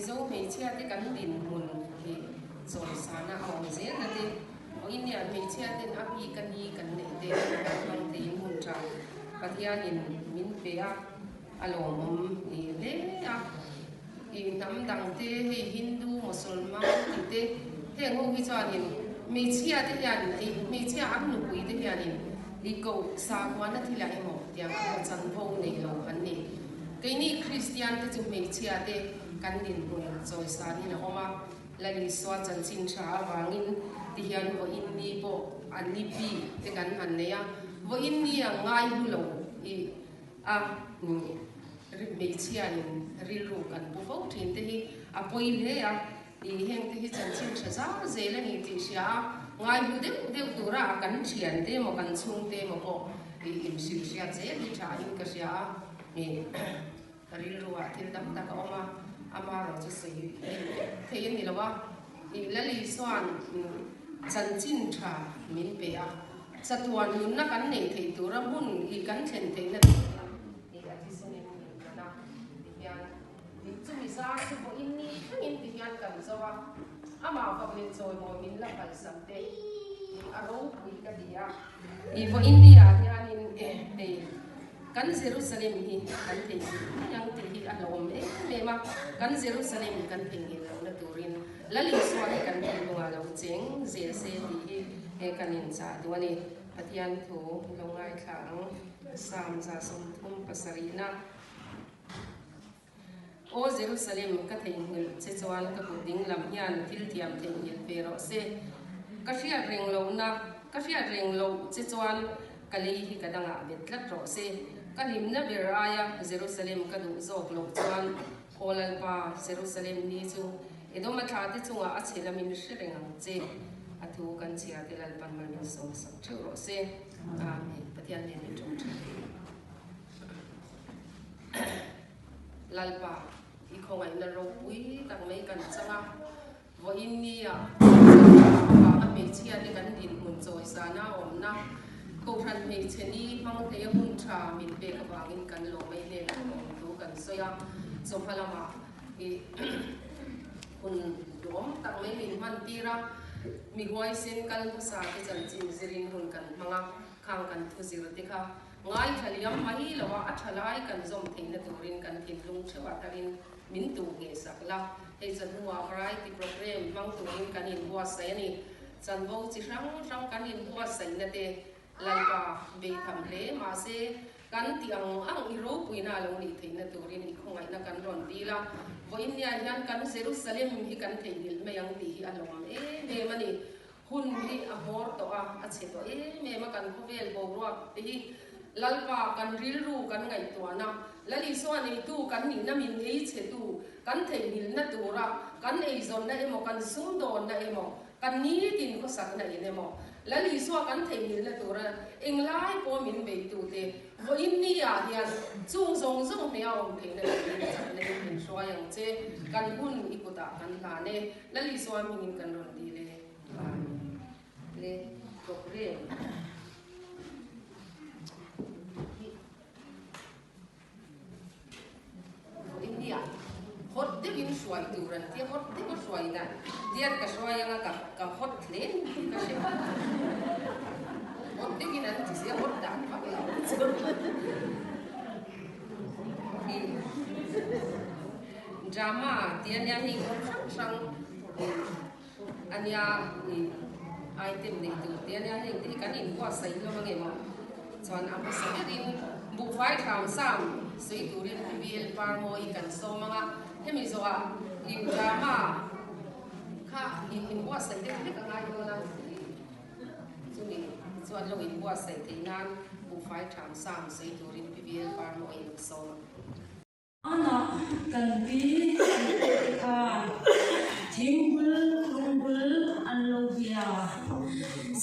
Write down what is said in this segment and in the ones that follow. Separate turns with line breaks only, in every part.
Mizo hmeichhia te kan dinhmun hi chawisana a awm zelna te, vawiin hmeichhia ten a bik a ni kan neih te kan hmang theiin hun tha Pathianin min pe a, a lawmawm ni hle a. I hnam dang te hei Hindu, Mosolman tih te heng ho hi chuanin hmeichhia te hian hmeichhia an nupui te hianin i koh sahuana thilah emaw tiang emaw chanvo nei lo an ni. Keini Kristian te chu hmeichhia te kan dinhmun chawisanin a awm a, Lal Isua chanchin tha avangin ti hian vawiin ni pawh an ni bik te kan han nei a, vawiin ni ang ngai hmu lo i a hmeichhiain rilru kan pu fo thin te hi a pawi hle a, i heng te hi chanchin tha zar zel a ni tih hria a, ngai hmu deuh deuh tura a kan thian te emaw kan chhungte emaw pawh i inhrilh hriat zel hi tha in ka hria a, i ka rilru ah thil tam tak a awm a, amaherawh chu sawi vek thei a ni lo a, i Lal Isua'n chanchin tha min pe a, chatuan nunna kan neih theih tura hmun i kan thlen theihna turin i a thisen in min hman a, tihian chumi zar chu vawiin ni thlengin tihian kan zo a, amah fak leh chawimawi min la phalsak te i a ropui ka ti a, i vawiin ni ah hianin hei. Kan Jerusalem hi kan theihnghilh mai ang tih hi a hlauhawm em em a, kan Jerusalem kan theihnghilh lohna turin Lal Isua hi kan thinlungah lo cheng zel se tih hi he kan inchah duh a ni. Pathian thu lo ngaithla ang Psalm 37. Aw Jerusalem, ka theihnghilh che chuan ka kut ding lam hian thil thiam theihnghilh ve rawh se. Ka hriat reng lohna, ka hriat reng loh che chuan ka lei hi ka dangah bet tlat rawh se. Ka hlimna ber aia Jerusalem ka duh zawk loh chuan, Aw Lalpa, Jerusalem ni chu Edoma thlate chungah a chhe lamin hre reng ang che. A thu kan chhiar te Lalpan mal min sawmsak theuh rawh se. Amen. Pathian nen min tawngtai. Lalpa, i khawngaihna ropui tak mai kan chang a, vawiin nia avanga hmeichhia te kan dinhmun chawisana awmna Kohhran hmeichhe ni hmang theia hun tha min pek avangin kan lawmei hnenah lawmthu kan sawi a, chawhma lamah i hun duhawm tak mai min hman tir a, mi huaisen kal hmasa te chanchin zirin hun kan hmang a, khang kan thu zir te kha Ngaithla liam mai lo a, a tha lai kan zawm theihna turin kan thinlung theuh ah tarin min tuh ngheh sak la. Hei chawhnuah variety programme hmang turin kan inbuatsaih a ni. Chanvo chi hrang hrang kan inbuatsaihna te Lalpa beitham hle mahse kan tih ang ang i ropuina a lo nih theihna turin i khawngaihna kan rawn dil a. Vawiinniah hian kan Jerusalem hi kan theihnghilh mai ang tih hi a hlawm em em a ni. Hun hi a hmawr tawh a, a chhe tawh em em a, kan khawvel boruak te hi Lalpa kan rilru kan ngaihtuahna, Lal Isua neitu kan nihna min ei chhetu, kan theihnghilhna tura kan eizawnna emaw, kan sumdawnna emaw, kan nitin khawsakna in emaw, Lal Isua kan theihnghilhna tura englai pawh min beitute vawiin ni ah hian chung zawng zawng hneha awm theihna turin chakna in min hruai ang che, kan hun i kutah kan hlan e. Lal Isua hmingin kan rawn dil e. Amen. Le programme hi India hot deuhin hruai tur an tia hot deuh a hruai dan dian ka hruai anga ka ka hot hle ka hre hot deuhin an ti sia hot dan vak lo hi Drama tih a nia hei kawng hrang hrang a nia ih item nei tur te a nia heng te hi kan inbuatsaih hlawm ange maw chuan a hmasa berin buhfai thlam sam sawi turin PBL Parmawi kan sawm ang a hemi zawhah ih drama kha ih inbuatsaih deuh hlek a ngai dawn a chumi chuan lo inbuatsaih theih nan buhfai thlam sam sawi turin PBL Parmawi an sawm ang.
Anah kan pi kan pu te khan thingbul lungbul an lo bia.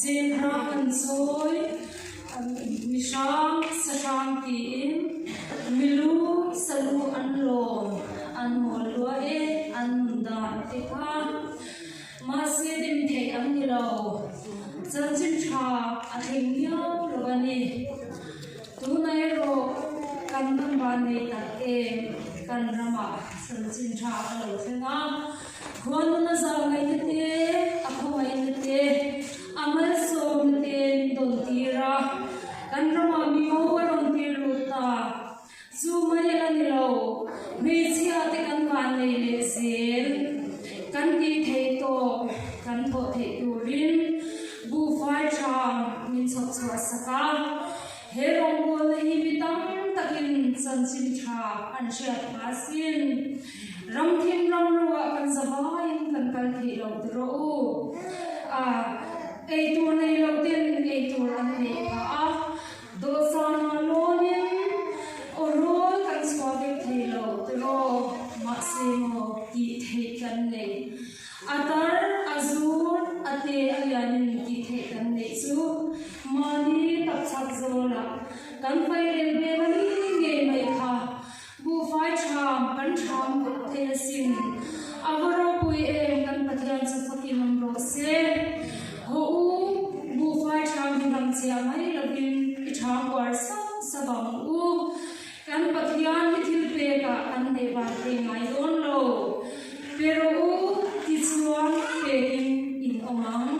Zenghrang an sawi, mi hrang sa hrang tiin milu salu an lawm, an mawl lua e an nun dan te kha. Mahse dem theih an ni lo, chanchin tha a thleng miau lo a ni. Tunah erawh kan van van nei tak em? kan ramah chanchin tha a lo thleng a, khuanuna zau ngaihna te, a khawngaihna te, a malsawmna te min dawn tir a, kan ramah mi ho a rawn tir lut ta. Chu mai a la ni lo, hmeichhia te kan vannei leh zel, kan tih theih tawh kan thawh theih turin buhfai tha min chhawp chhuah sak a. He rawngbawlna hi mi tam takin chanchin tha an hriat phah asin. Ram thim ram roah kan zavaiin kan kal theih lo ti rawh u. A, eitur nei lo ten eitur an neih phah a. Dawhsana lawnin aw rawl kan chhuah vek thei lo tiraw? Mahse maw tih theih kan nei. A tar, a zur, a te a lianin tih theih kan neih chu mahni tapchhak zawlah kan fairel ve mai ngei mai kha buhfai ṭham kan ṭham vek thei asin. A va ropui em kan Pathian chu fakin awm rawh se. Haw u, buhfai ṭham hi ram chiah mai lovin i ṭham uar sap sap ang u. Kan Pathian hi thil pekah kan neih van thei ngai dawn lo. Pe rawh u, tichuan pekin in awm ang.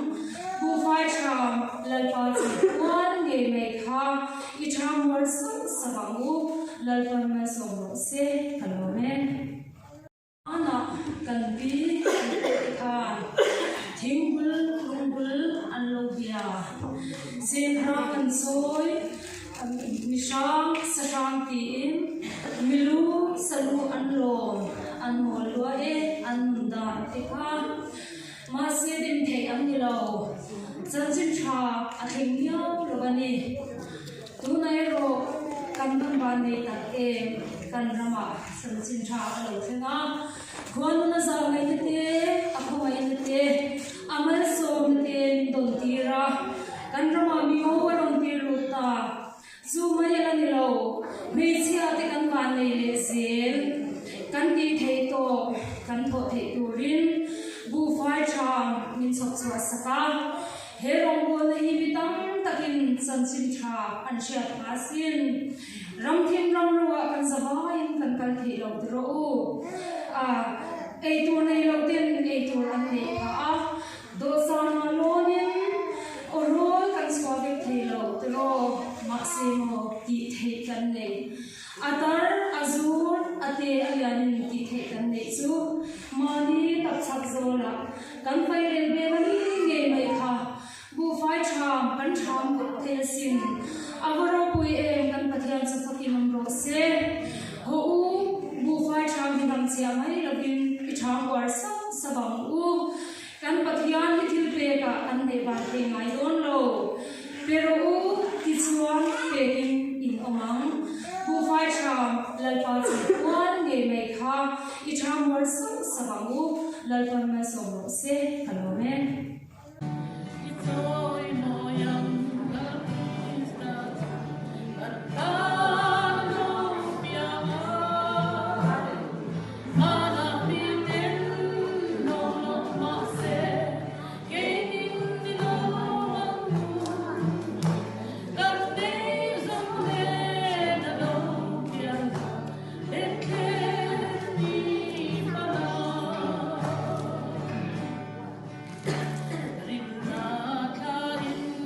Buhfai ṭham Lalpa chawlhpuan ngei mai kha i ṭham uar sap sap ang u. Lalpan malsawm rawh se, ka lawm e. Hmanah kan pi kan pu te khan thingbul lungbul an lo bia. Zenhrang an sawi, mihrang sahrang tiin milu salu an lawm, an mawl lua e, an nun dan te kha. Mahse dim theih an ni lo. Chanchin tha a thleng miau lo a ni. Tunah erawh kan van van nei tak em kan ramah chanchin tha a lo thleng a, khuanuna zau ngaihna te, a khawngaihna te, a malsawmna te min dawn tir a, kan ramah mi ho a rawn tir lut ta. Chu mai a la ni lo, hmeichhia te kan van nei leh zel, kan tih theih tawh kan thawh theih turin buhfai tha min chhawp chhuah sak a. He rawngbawlna hi mi tam takin chanchin tha an hriat phah asin. Ram thim ram roah kan zavaiin kan kal theih lo ti rawh u. A, eitur nei lo ten eitur an neih phah a, dawhsana lawnin aw rawl kan chhuah vek thei lo ti rawh. Mahse maw tih theih kan nei. A tar, a zur, a te a lianin tih theih kan neih chu mahni tapchhak zawlah kan fairel ve mai ngei mai kha buhfai ṭham kan ṭham vek thei asin. A va ropui em kan Pathian chu fakin awm rawh se. Haw u, buhfai ṭham hi ram chiah mai lovin i ṭham uar sap sap ang u. Kan Pathian hi thil pekah kan neih van thei ngai dawn lo. Pe rawh u, tichuan pekin in awm ang. Buhfai ṭham Lalpa chawlhpuan ngei mai kha i ṭham uar sauh sauh ang u, Lalpan malsawm rawh se, ka lawm e.
I chawi mawi ang Lal Krista chu kan tan lo piang a. Hmanah miten lo lawk mahse keinin ni lo ang u. Kan nei zo nen a lo pian Bethlehem ni hmana. Rinna thlain.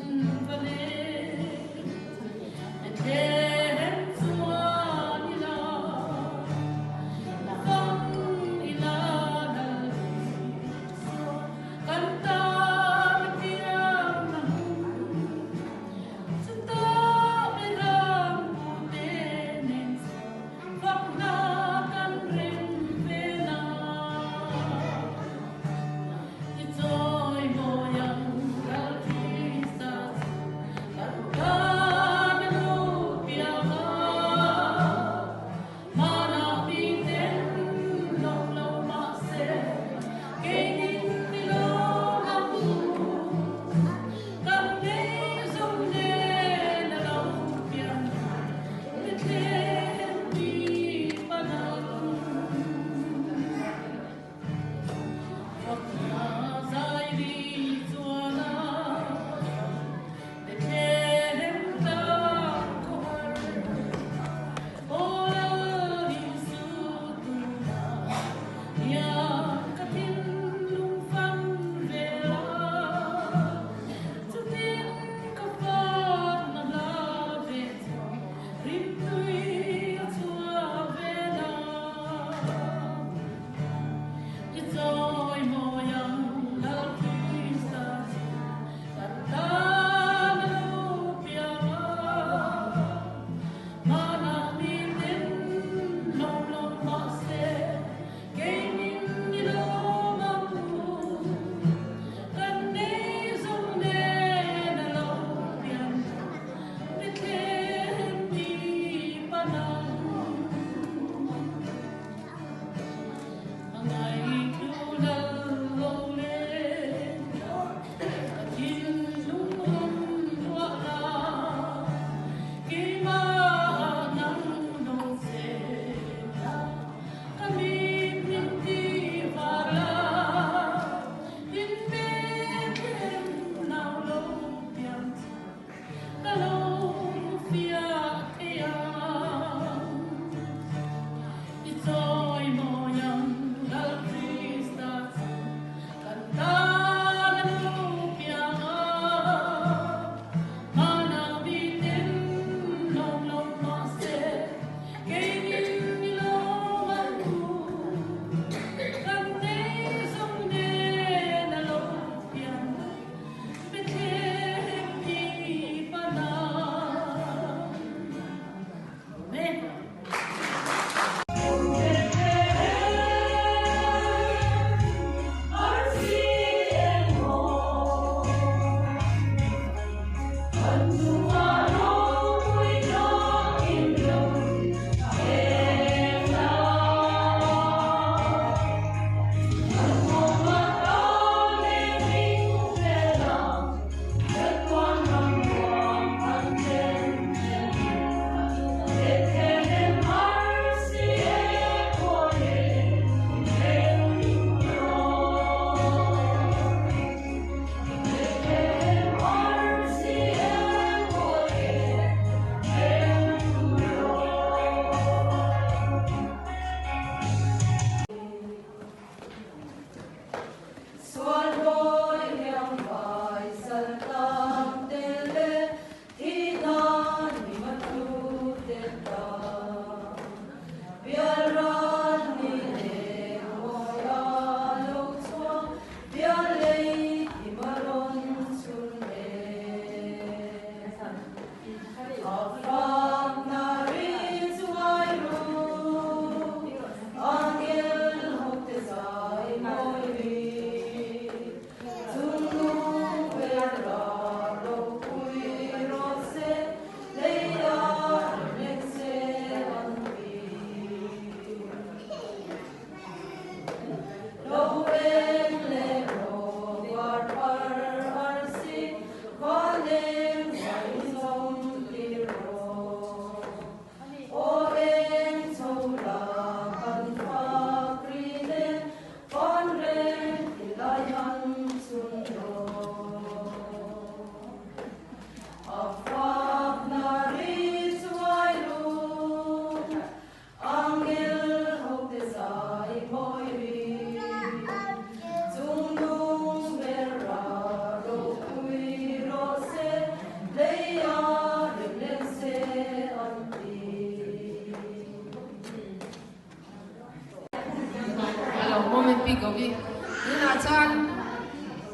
Tunah chuan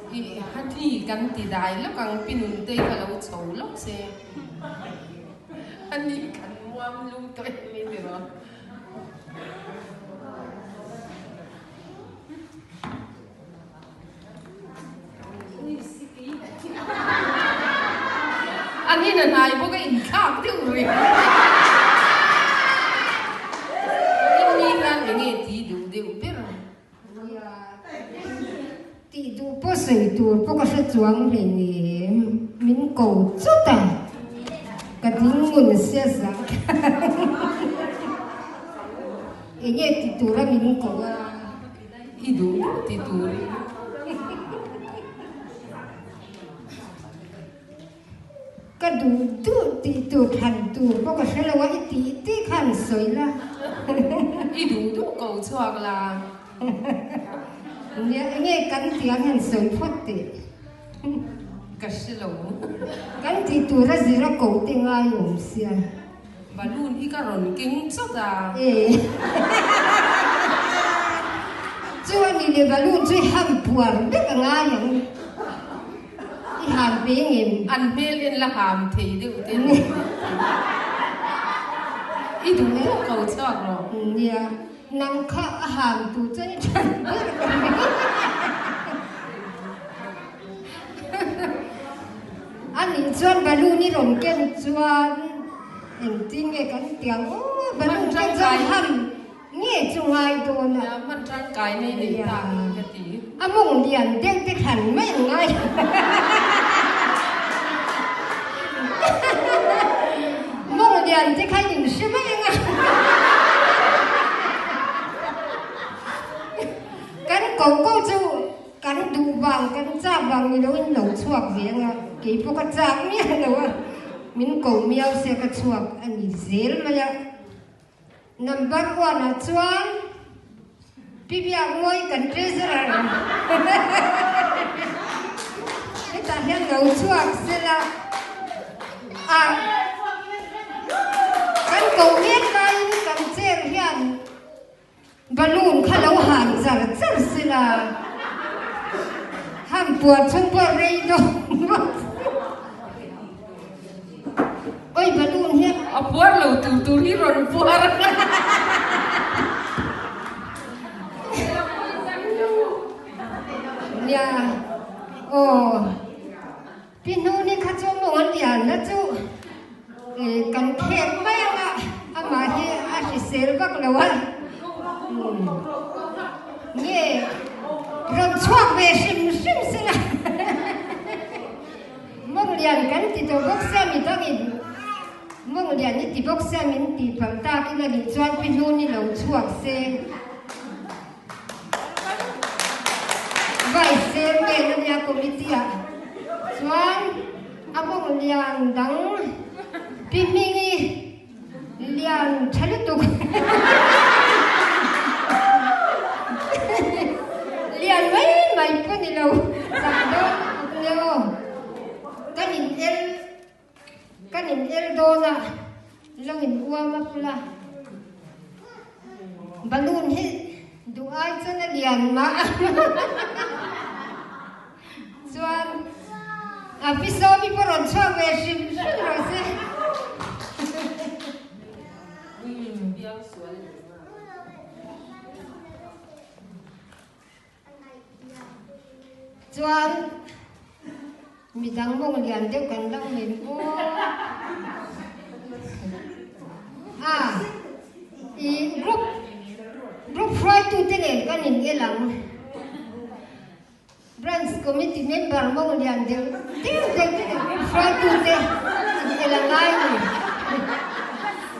i hati kan ti dai lawk ang pi Nuntei kha lo chho lawk se. Ani kan muam lung tawh em mai ti rawh. An in a hnai bawk a inthlak deuh rih. In ni hian eng nge ti duh deuh ber?
Nia, tih duh pawh sawi tur pawh ka hre chuang hlei nem. Min ko chawt a, ka ding ngun sia zah. Eng nge ti tura min ko a?
I duh duh ti turin.
Ka duh duh tih tur thlan tur pawh ka hre lo a, i tih tih khan sawi la.
I duh duh ko chhuak la.
Nia, enge kan tih ang hian sawi phawt teh.
Ka hre lo.
Kan tih tur a zir a ko te ngai awm sia.
Balloon hi ka rawn keng chawt a.
E. Chu a ni le balloon chu i ham puar vek a ngai ang. I ham ve ngem.
An hmel en la ham thei deuh te ni. I duh deuh ko chhuak rawh.
Nia, nang kha a ham tur chuan i that ber ka ring. A nih chuan balloon i rawn ken chuan engtin nge kan ti ang aw balloon ken chuan ham nge chu ngai dawn a.
Hman tangkai nei nei ta ang ka ti.
A mawng lian deuh te thlan mai ang ngai. Mawng lian te kha in hre mai ang a. Kan ko ko chu Kan duh vang, kan chak vang ni loin lo chhuak ve ang a, kei pawh ka chak miah lo a, min ko miau sia ka chhuak a ni zel mai a. Number one ah chuan Pi Biakmawi kan treasurer hetah hian lo chhuak sela a, kan ko mek laiin kan chair hian Balloon kha lo han char char si la, han puar chhung pawh rei dawn rawh. Oi balloon hian
a puar lo tur tur hi rawn puar.
Nia, aw. Pi Hnuni kha chu mawng a lian a chu kan khek mai ang a, amah hi a hrisel vak lo a, nge rawn chhuak ve hrim hrim sin a, mawng lian kan ti tawh bawk sia mi dangin mawng lian i ti bawk sia min tih palh takin a nih chuan Pi Hnuni lo chhuak se. Vice Chairman a nia committee ah chuan a mawng lian dang Pi Hmingi lian tha lutuk lian mai mai pawh ni lo chak dawn lutuk nia aw kan in el Kan in el dawn a, lo in uam a pula. Balloon hi duh ai chuan a lian mah a. Chuan a pi Sawmi pawh rawn chhuak ve hrim hrim rawh se. Chuan midang mawng lian deuh kan lo min aw. A i group group hruaitu te nen kan in el ang. Branch committee member mawng lian deuh deuh deuh te nen group hruaitu te in el a ngai ni.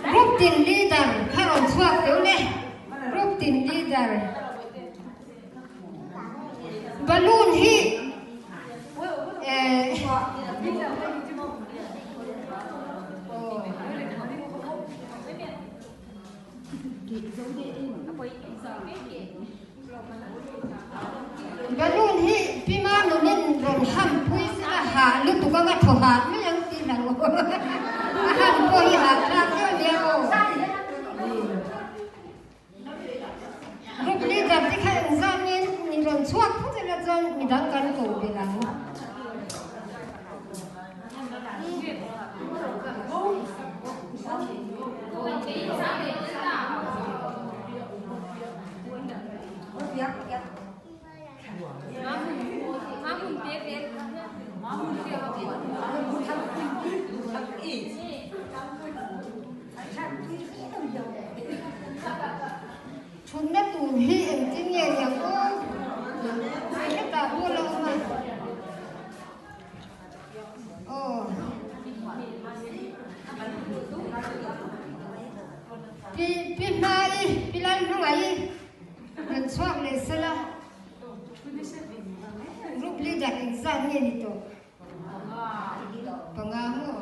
Group tin leader kha rawn chhuak deuh le. Group tin leader. Balloon hi eh Balloon hi Pi Manunin rawn ham pui a hah lutuk anga thaw hah mai ang tih hlang aw. A ham pawh hi hah thlak deuh ania aw. Group leader te kha engzah nge ni rawn chhuak phawt. chuan midang kan ko belh ang. Thutna tur hi engtin nge niang aw? Hetah pawh la awm a. Aw. Pi pi hmai pi lal hmangaih i rawn chhuak leh sela group leader engzat nge ni tawh? Panga maw?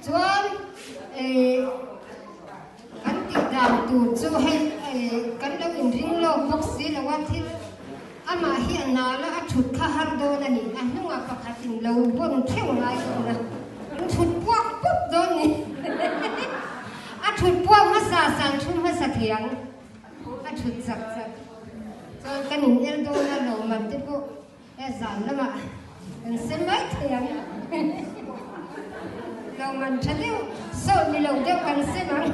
Chuan kan tih dan tur chu hei kan lo inring lawk bawk si lo a, thil amah hi a nal a, a thut kha har dawn a ni, a hnungah pakhatin lo vawn theuh ngai dawn a, an thut puak pup dawn ni, a thut puak hmasa san thu hmasa thei ang, a thut chak chak chuan kan in el dawn a, lawmman te pawh. He zan lamah kan sem mai thei ang. Lo man tha deuh, sawt ni lo deuh kan sem ang.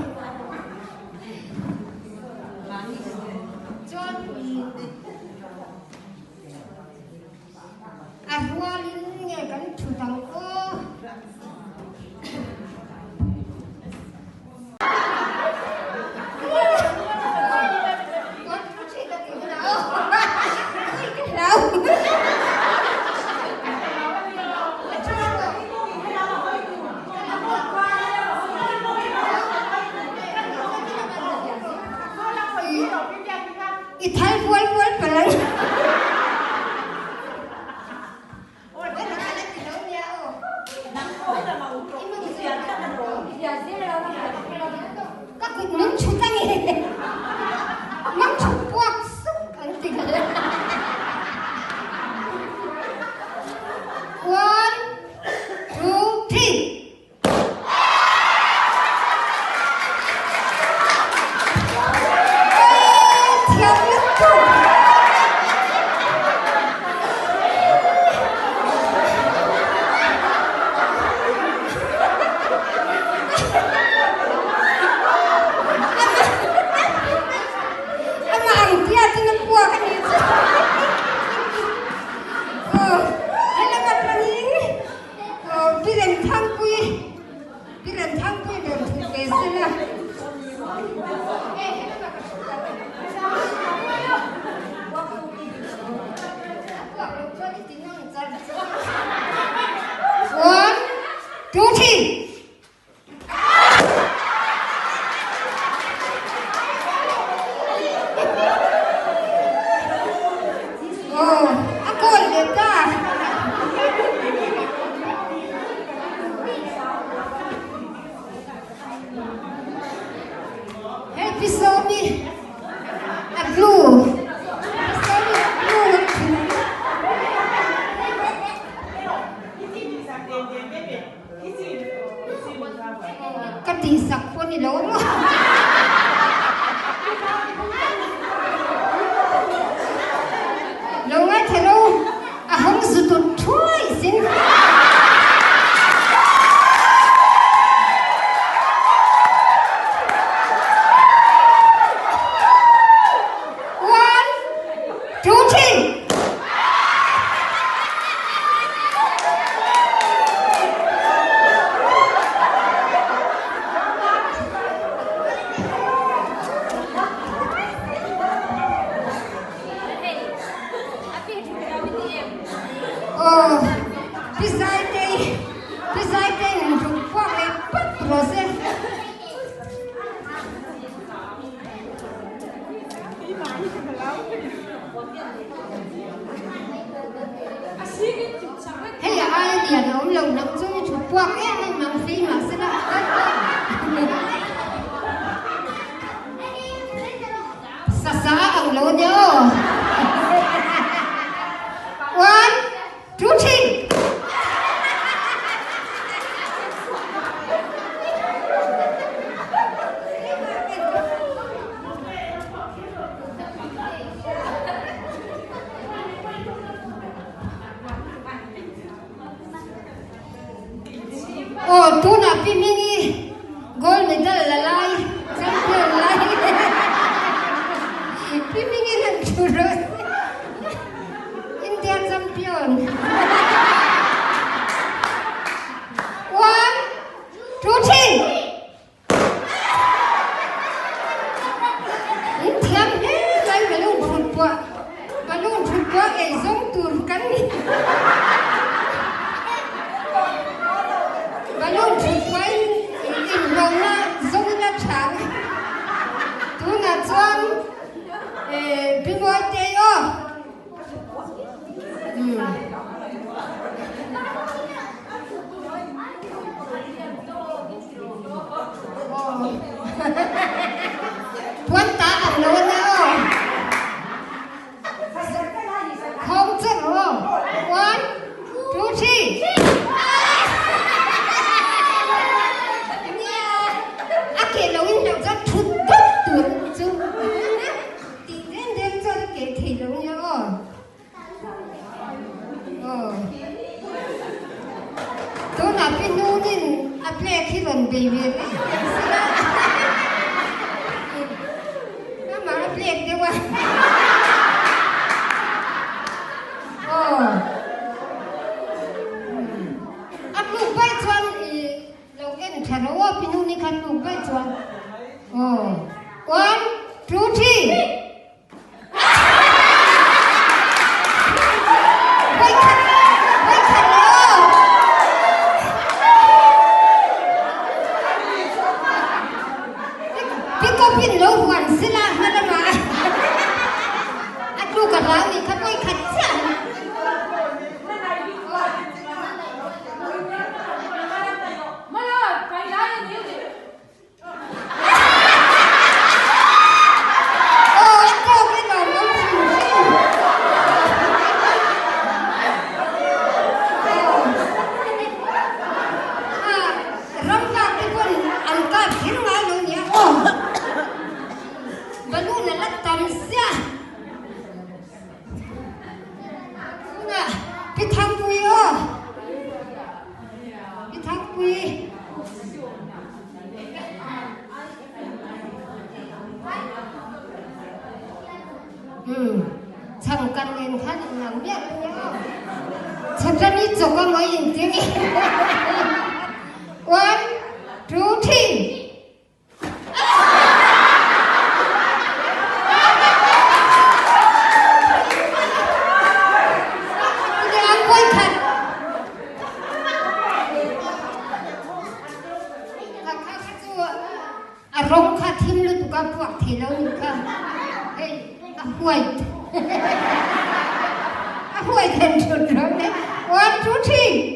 Chuan a rualin nge kan thut ang aw. I thal fual fual palh ang. Ka kut nung chhut a ni. Nung chhut puak suk an ti kha. One, two, three. Amah ang tia chu na puak a nih chu. Hello atangin Pi Remthangpui, Pi Remthangpui rawn thut ve se la. One, two, three. Aw, a kawl leh ta. Hei pi Sawmi, a blue. Pi Sawmi a blue an thin. Ka tihsak pawh ni lo maw? Lo ngaithla lo, a hawng zu tut thuai sin. One, two, three. Aw, Pi Zaitei, Pi Zaitei in ruk puak leh pap rawh se. Hei a aia lian a awm lo nang chu i thu puak em em ang fei mahsela Sasa a ang lo nia aw. Aw tunah Pi Hmingi gold medal la lai, champion lai Pi Hmingi han thu rawh se. India champion. One, two, three. In thiam hle mai balloon thut puah balloon thut puah ei zawng tur kan ni. Balloon thut puah in inhlawhna zawng ila tha ang. Tunah chuan Pi Mawitei aw. Puan ta ang lo na aw. Khong chak aw. One, two, three. A ke lo in hlauh chuan thut deuh tur chu. Tih reng reng chuan a keh thei lo nia aw. Aw. Tunah pi hnunin a plek hi rawn bei ve reng reng si a. Amah a plek deuh a. Aw. A tluk vaih chuan i Lo en tha ro a pinu ni khan tluk daih chuan aw one two three Vawi khat vawi khat leh aw Pick up in lo huan sila hma lamah a tluk a hlau nih kha vawi khat chiah. Balloon a la tam sia. Tunah Pi Thangpui aw. Pi Thangpui. Hmm. Chang kan nen khan in ang miah lo nia aw. Chhawtami chawk a mawi in ti ni. One, two, three. A rawng kha thim lutuk a puak thei lo nih kha. Hei a white. A white han thut rawng ne. One, two, three.